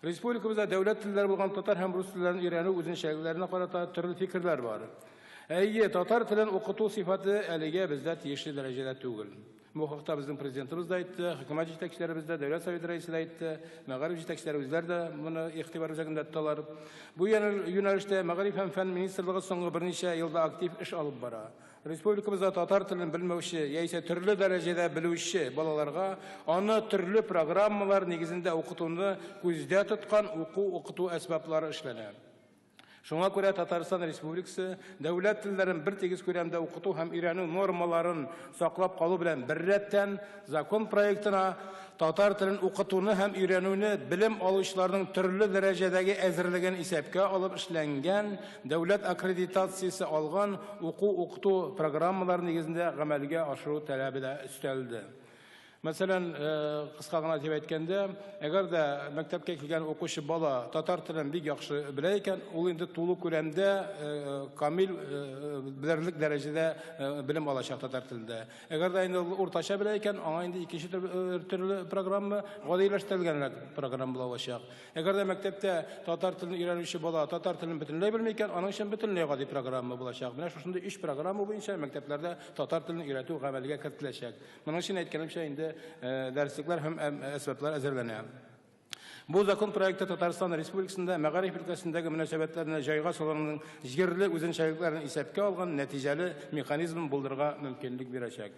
Республикабызда дәүләт телләре булган татар һәм рус телләрен өйрәнү үзенчәлекләренә карата төрле фикерләр бар. Әйе, татар телен укыту сыйфаты әлегә бездә тиешле дәрәҗәдә түгел. Бу хакта безнең президентыбыз да әйтте, хөкүмәт җитәкчеләребез дә, Дәүләт Советы рәисе дә әйтте, мәгариф җитәкчеләре үзләре дә моны игътибар үзәгендә тоталар. Бу юнәлештә Мәгариф һәм фән министрлыгы соңгы берничә елда актив эш алып бара. Республикабызда татар телен белмәүче яисә төрле дәрәҗәдә белүче балаларга аны төрле программалар нигезендә укытуны күздә тоткан уку-укыту әсбаплары эшләнә. Шуңа күрә Татарстан Республикасы дәүләт телләрен бертигез күләмдә укыту һәм өйрәнү нормаларын саклап калу белән беррәттән закон проектына татар телен укытуны һәм өйрәнүне белем алучыларның төрле дәрәҗәдәге әзерлеген исәпкә алып эшләнгән дәүләт аккредитациясе алган уку-укыту программалары нигезендә гамәлгә ашыру таләбе дә өстәлде. Мәсәлән, кыска гына дип әйткәндә, әгәр дә мәктәпкә килгән укучы бала татар телен бик яхшы белә икән, ул инде тулы күләмдә камил белерлек дәрәҗәдә белем алачак татар телендә. Әгәр дә инде ул уртача белә икән, аңа инде икенче төрле программа, гадиләштерелгәнрәк программа булачак. Әгәр дә мәктәптә татар телен өйрәнүче бала татар телен бөтенләй белми икән, аның өчен бөтенләй гади программа булачак. Менә шушындый өч программа буенча мәктәпләрдә татар телен өйрәтү гамәлгә кертеләчәк. Моның өчен, әйткәнемчә, инде дәреслекләр һәм әсбаплар әзерләнә. Бу закон проекты Татарстан Республикасында мәгариф өлкәсендәге мөнәсәбәтләрне җайга салуның җирле үзенчәлекләрен исәпкә алган нәтиҗәле механизмын булдырырга мөмкинлек бирәчәк.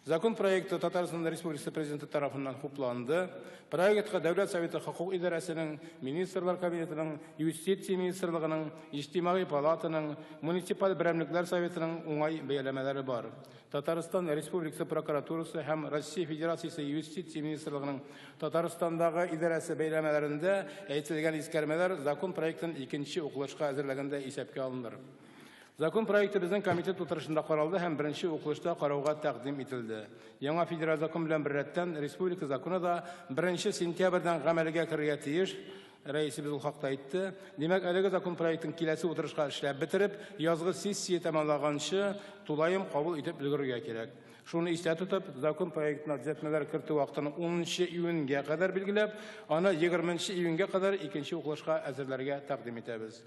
Закон проекты Татарстан Республикасы Президенты тарафыннан хупланды. Проектка Дәүләт Советы хокук идарәсенең, Министрлар Кабинетының, Юстиция министрлыгының, Иҗтимагый палатаның, муниципаль берәмлекләр советының уңай бәяләмәләре бар. Татарстан Республикасы прокуратурасы һәм Россия Федерациясе Юстиция министрлыгының Татарстандагы идарәсе бәяләмәләрендә әйтелгән искәрмәләр закон проектын икенче укылышка әзерләгәндә исәпкә алыныр. Закон проекты безнең комитет утырышында каралды һәм беренче укылышта карауга тәкъдим ителде. Яңа федераль закон белән беррәттән республика законы да 1 сентябрьдән гамәлгә керергә тиеш. Рәисебез ул хакта әйтте. Димәк, әлеге закон проектын киләсе утырышка эшләп бетереп, язгы сессия тәмамлаганчы тулаем кабул итеп өлгерергә кирәк. Шуны истә тотып, закон проектына төзәтмәләр кертү вакытын 10 июньгә кадәр билгеләп, аны 20 июньгә кадәр икенче укылышка әзерләргә тәкъдим итәбез.